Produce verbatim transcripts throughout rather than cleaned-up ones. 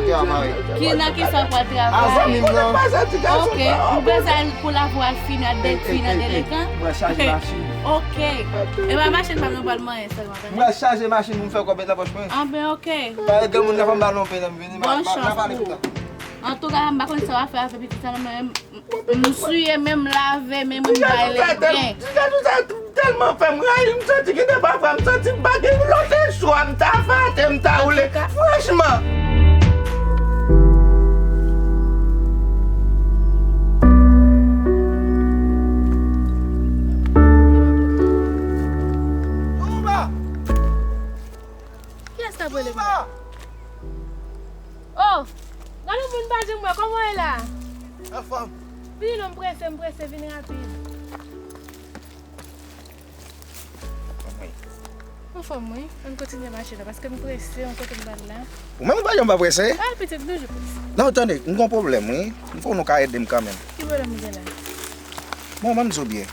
Ki, nan ki sa w pral travay? Ou pa santi gason sa? Ok, ou bezwen pou lavi w al fini ak dèt fi nan delekan? Mwen chaje machin. Ok. E pa machin pa m nan pral manyen sèlman, tande? Mwen chaje machin pou m fè kòb nan pòch mwen. Anben, ok. Pa gen moun nan fè m balon pen nan m vini. Bon chans pou ou. Antouka, m pa konn sa w ap fè avèk pitit sa non, men m siye men, m lave men, mwen m bay legen. Ti gason sa tèlman fè m rayi, m santi gen de pafwa, m santi m pa gen lòt chwa, m ta fate, m ta woule. Franchman. Kiyès k ap rele m la? Oh! Gade yon moun m pa janm wè, kòman w ye la? Anfòm. Vini non, m prese, m prese, vini rapid. Anfòm, wi. Ann kontinye mache la, paske m prese, yon kote m pral la. Ou menm ou pa janm pa prese? Ah, pitit, m toujou prese. Non, tande, m gon pwoblèm, wi. M kwè nou ka ede m kanmenm. Ki pwoblèm ou gen la? Bon, ban m di w byen.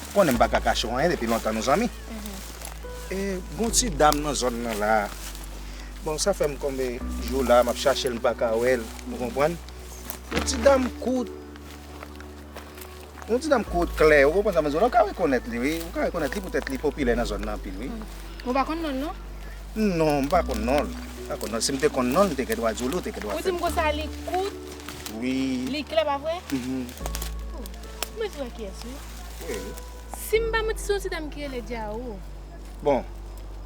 Ou konnen m pa ka kache w anyen depi lontan nou zanmi. Mhm. E, gon ti dam nan zòn nan la. Bon, sa fè m konbe jou la, m ap chache l, m pa ka wè l. Ou konprann? Yon ti dam kout. Yon ti dam kout klè, ou konprann sa m di w la, ou ka rekonèt li, wi. Ou ka rekonèt li poutèt li popilè nan zòn nan anpil, wi. Mm. Ou pa konn non l, non? Non, m pa konn non l. M pa konn non l. Si m te konn non l, m te gen dwa di w li, ou te gen dwa fè l. Ou di m konsa li kout? Wi. Li klè, pa vre? Mhm. Oh, mwen di wè kiyès, wi. Wi. Si m pa manti, se yon ti dam ki rele Djawou. Bon,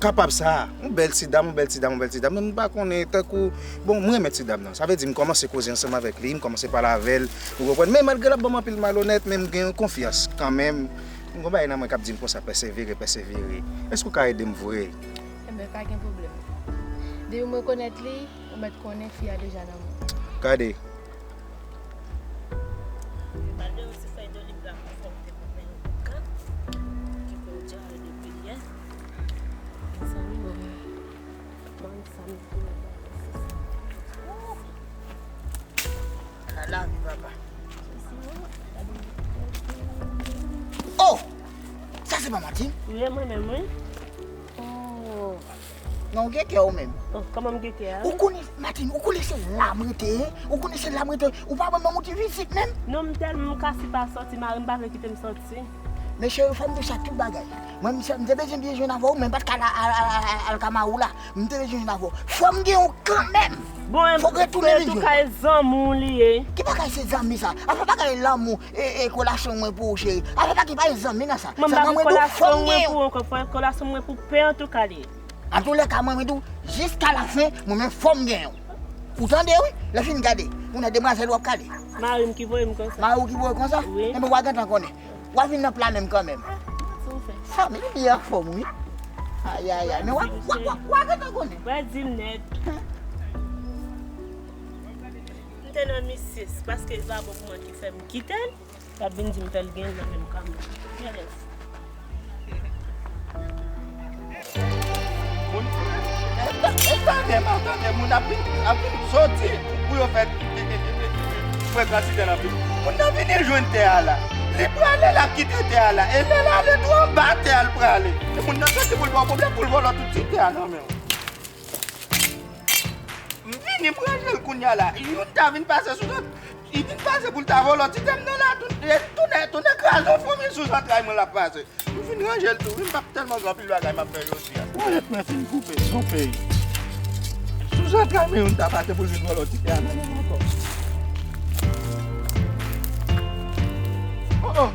kapab sa. Yon bèl ti dam, yon bèl ti dam, yon bèl ti dam. Men m pa konnen, tankou, bon, mwen renmen ti dam nan. Sa vle di, m kòmanse koze ansanm avèk li, m kòmanse pale avè l. Ou konprann? Men malgre l ap ban m anpil malonèt, men m gen yon konfyans kanmenm. M gon bagay nan mwen k ap di m konsa, pèsevere, pèsevere. Èske w ka ede m vre? Enben, pa gen pwoblèm. Depi m rekonèt li, ou mèt konnen fi a deja nan men w. Gade. Malgre yon ti fèy dolib la konfòm te pou mwen yon boukan, ki pou djare depi yè. Mezanmi, mwen, mwen, sa m te mèt gade, se sa. Ala lavi, papa. Oh! Sa se pa Martine? Wi, mwen menm, wi. Oh. Non, ou gen kè ou menm. Oh, kòman m gen kè a? Ou konnen, Martine, ou konnen se la m rete, hein? Ou konnen se la m rete. Ou pa wè menm ou ti vizit menm? Non, m tèlman m ka si pa sòti, mari m pa vle kite m sòti. Men cheri, fò m te chak tout bagay. Mwen, m, m te bezwen byen jwenn avè w, men m pa t ka al, al, al, al, al Kamawou la. M te bezwen jwenn avè w. Fò m gen w kanmenm. Bon, fò w retounen vin jwenn mwen. Kay zanmi w li ye. Ki bagay se zanmi sa? Apa bagay lanmou e, e, kolasyon mwen pou ou, cheri. Apa bagay pa gen zanmi nan sa. Mwen pa gen kolasyon mwen pou ou ankò, kolasyon mwen pou pè antouka li ye. Antoulèka, mwen, mwen di w, jiska lafen, mwen menm fò m genyen w. Ou tande, wi? Lè fini gade, ou nan demwazèl w ap kale. Mari m ki voye m konsa. Mari w ki voye w konsa? Wi. Enben, w a gentan konnen. W a vin nan planè m kanmenm. Sa, men li byen anfòm, wi. Ayayay, men w a, w a, w a, w a gentan konnen. W a di m nèt. M te nan misye, se paske l pa bon pou mwen ki fè m kite l. L ap vin di m fè l gen l nan menm kanmenm. Moun, e, e, tande, tande, moun ap vin, ap vin soti pou, pou yo fè, e, e, e, e, e, frekans li nan vil. Moun nan vini jwenn tè a la. Li prale, l ap kite tè a la. E lè l ale tou anba tè a l prale. E moun nan soti pou l ba w pwoblèm, pou l vòlò tout ti tè a nan men w. M vini, m ranje l kounye a la. Youn ta vin pase sou zòn. Li vin pase pou l ta vòlò ti tè m nan la, tou, e, tounen, tounen kraze yon foumi sou zantray mwen l ap pase. M fin ranje l tou, wi, m p ap tèlman gen anpil bagay m ap fè jodi a. Mwen ret mwen fin koupe, son peyi. Sou zantray mwen youn ta pase pou l vin vòlò ti tè a nan men m ankò. Oh, oh.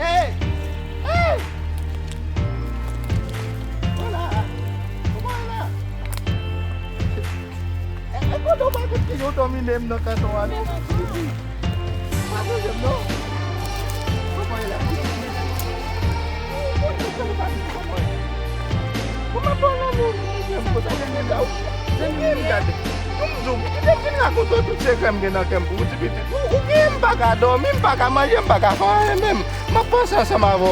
Hey! Hey! Hola! Kòman w ye la? E, e, kote w pa kote ki yo domine m nan kanton an, non? Ou pa sonje m, non? Kòman w ye la? Ou, ou, ou, ou pa di kòman w ye? Kòman w pa lanmou? Ou gen m kote w gen la, ou, ou gen m gade. Ou m di w, ou kite m fin rakonte w tout sekrè m gen nan kè m pou w ti pitit. Ou, ou gen m pa ka dòmi, m pa ka manje, m pa ka fè anyen menm. M ap panse ansanm avè w.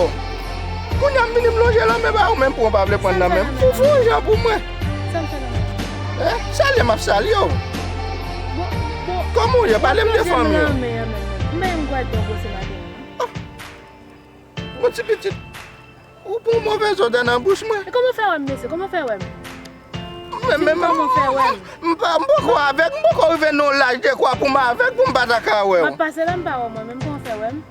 Kounye a m vini m lonje lanmen ba ou menm pou w pa vle pran nan men m. Ou fè yon jan pou mwen. Sa m fè nan men? Eh, salye m ap salye w. Bon, bon. Kòman w ye? Pale m de fanmi w. Mwen menm gwa dò gwo se maten an. Yon ti pitit. Ou pran move zodè nan bouch mwen. E kòman w fè wè m, mesye? Kòman w fè wè m? Men, men, men, kòman w fè wè m? M pa, m poko avèg, m poko rive nan yon laj dekwa pou m avèg, pou m pa ta ka wè w. M ap pase la, m pa wè w mwen menm, kòman w fè wè m?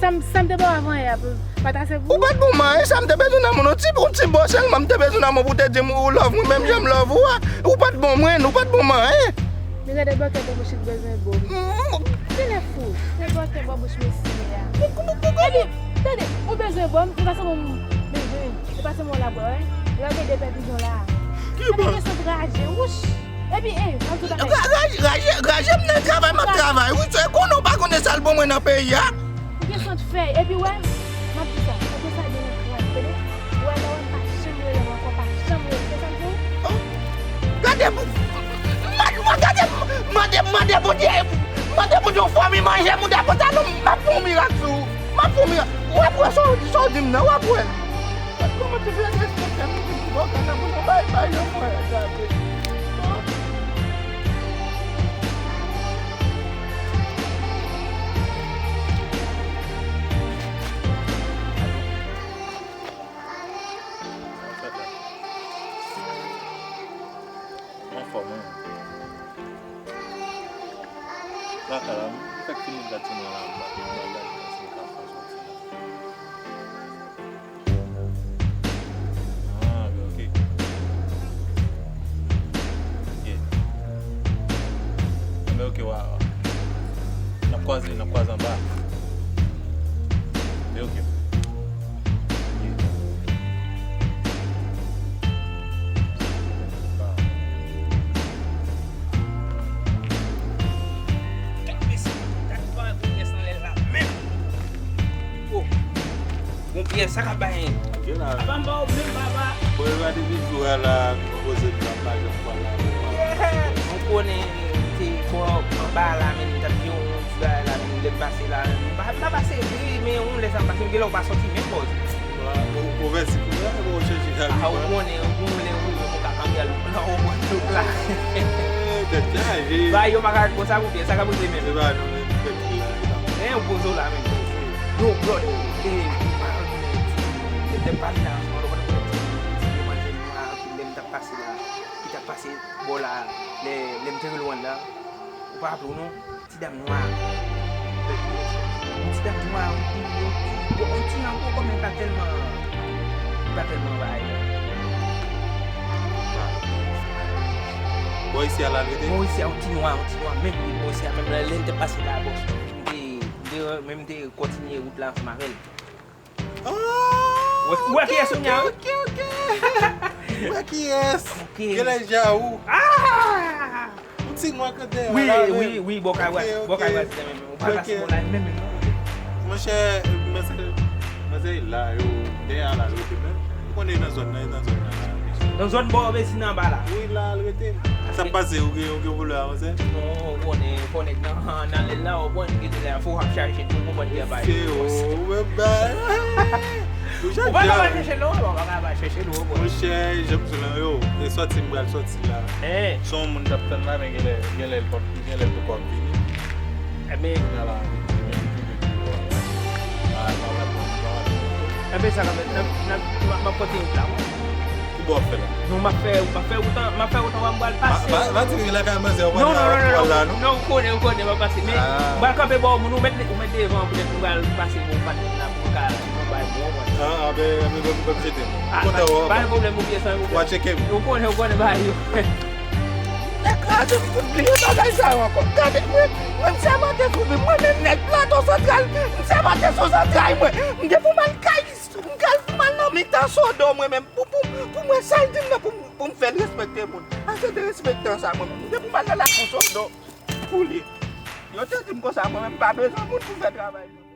Sa m, sa m te ba w avan yè a, pa t ase pou ou? Ou pa t ban m anyen, sa m te bezwen nan men w, yon ti, yon ti bo sèlman, m te bezwen nan men w pou w te di m ou love mwen, menm jan m love ou a. Ou pa t ban m anyen, ou pa t ban m anyen. Men gade bòkè bò bouch li bezwen bo m. Genlè fou. Se bòkè bò bouch mesye a. Epi, tande, ou bezwen bo m, ou pa sanble yon, men jen, ou pa sanble yon labwè, wè. Lè w gen de pè pijon la. Ki bò? Tande, gen sant raje, wouch. Epi, ey, an tou bagay. Ra-, raje, raje, raje m nan travay, m ap travay. Wi, se konnen w pa konnen sa l ban mwen nan peyi a. Ou gen sant fèy. Epi, wè, m ap di sa. Epi sa gen nan kran, tande. Ou wè, lè w wè m pa janm rele m ankò, pa janm rele m. Se sa m di w? Gade pou, mande, gade, mande, mande Bondye, mande Bondye yon fwa mi manje m ou dapò talon, m ap fè yon mirak sou ou. M ap fè yon mirak. W ap wè sa w, sa w di m nan, w ap wè. Kòman ti frè derespekte m, ti bò kaka pou nou bay, bay yon frè, gade. Anfòm, wi. Lakay la, m fèk fini gad timoun la, m ap gade si m ka fè sòti la. Ah, ben, ok. Ok. Enben, ok, wa, wa. N ap kwaze, n ap kwaze anba. Ben, ok. Ok. Gad mesye, gad pa yon pyès nan lè la menm. Oh. Bon, pyès sa k ap bay. Apa m ba w menm, papa. Bon, e pa depi jou a la, nou poze nou ap lage pou al la. Ou konnen, te bò anba la, menm, t ap gen yon ti bagay la, menm, lè m pase la, menm, m pa, m pa pase vre, men yon lè sa m pase, m gen lè ou pa sòti menm bò. Ou, ou vèsi pou mwen, ou chèche sa. Ah, ou konnen, ou konnen lè ou rive, ou ka kanpe al nan ou pran tout la. Tèt chaje. Ba, yo pa ka konsa, pou fè sa, ka poze menm. Se pa nou menm, tèt ki la, se pa. Men, ou poze w la, menm. Yo, brother, e, pa, e, te pa la, anvan, ou pa te konnen ti, ti, ti, manje nwa, anpil, lè m t ap pase la, ki t ap pase bò la, lè, lè m te rele w la, ou pa raple w non? Ti dam nwa. Yon ti dam nwa, yon ti, yon ti, yon ti jan gwo kòm li pa tèlman, li pa tèlman bay. Bò isi a la l rete? Bò isi a, yon ti nwa, yon ti nwa, menm li bò isi a, menm lè, lè l te pase la, bò, m te, m te, men m te kontinye wout la ansanm avè l. Ah, ou wè kiyès ou nye a, wi? Ok, ok, ok. Ou wè kiyès? Ok. Genlè ja ou. Ah! Yon ti nwa k ret dèyè la, wi, wi, bò kay Brazil, bò kay Brazil menm, menm. Ou pa pase bò la menm, menm, non. Monchè, manzè, manzè la, yo, dèyè a la, yo te menm. Ou konnen nan zòn nan, nan zòn nan la. Nan zòn bò Bezina anba la. Wi, la, l rete. Sa k pase, ou gen, ou gen pwoblèm avè sa? Non, ou konnen, ou konnen nan, nan lè la, ou konn gen de la fò w ap chache tou, ou konprann ki anba. Se ou, ou menm bay. Ou pa ka al chèche l non, ou pa ka al chèche l, ou konprann. Monchè, jan m di w la, yo, e sòti m pral sòti la. Se yon moun t ap tann la, men genlè, genlè l pòt, genlè l poko ap vini. Ebyen, kounye a la, li menm ki vin pou yo a. Ebyen, sa ka fèt, n ap, n ap, m ap, m ap kontinye wout la, wi. Ki bò w ap fè la? Non, m ap fè, m ap fè wout an, m ap fè wout an, m pral pase. Pa, pa, pa di m lakay manzè, ou pral la, ou pral la, non? Non, ou konnen, ou konnen, m ap pase. Men, m pral kanpe bò moun, ou mèt, ou mèt devan, poutèt m pral pase pou patnè m la, pou m ka, pou m bay bon, mwen. Ah, ah, ben, ben, ben, ben, jete m. Ah, pa gen pwoblèm, ou byen, san pwoblèm. W a tcheke m. Ou konnen, ou konnen, bay yo. Nèg kraze m fout bliye bagay sa yo ankò. Gade, mwen, mwen, m sèmante sou vi m, mwen menm nèg Plato Santral, m sèmante sou zantray mwen. M gen pou m al kay, m gen pou m al nan mitan Sodo mwen menm, pou, pou, pou m wè sa l di m nan, pou m, pou m fè l respekte moun. Ase derespektan sa mwen menm. M gen pou m al nan lakou Sodo pou li. Yo te di m konsa, mwen menm, m pa bezwen moun pou fè travay mwen.